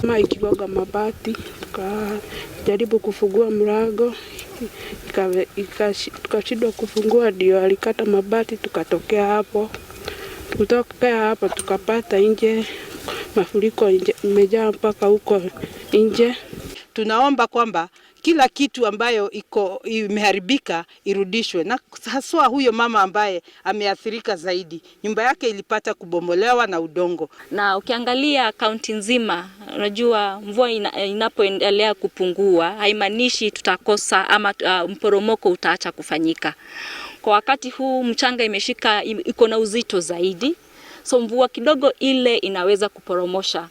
Ma ikigonga mabati, tukajaribu kufungua mlango, tukashindwa kufungua, ndio alikata mabati, tukatokea hapo. Kutokea hapo tukapata nje mafuriko imejaa mpaka huko nje. Tunaomba kwamba kila kitu ambayo iko imeharibika irudishwe, na haswa huyo mama ambaye ameathirika zaidi, nyumba yake ilipata kubomolewa na udongo. Na ukiangalia kaunti nzima, unajua mvua inapoendelea kupungua haimaanishi tutakosa ama mporomoko utaacha kufanyika. Kwa wakati huu mchanga imeshika, iko na uzito zaidi, so mvua kidogo ile inaweza kuporomosha.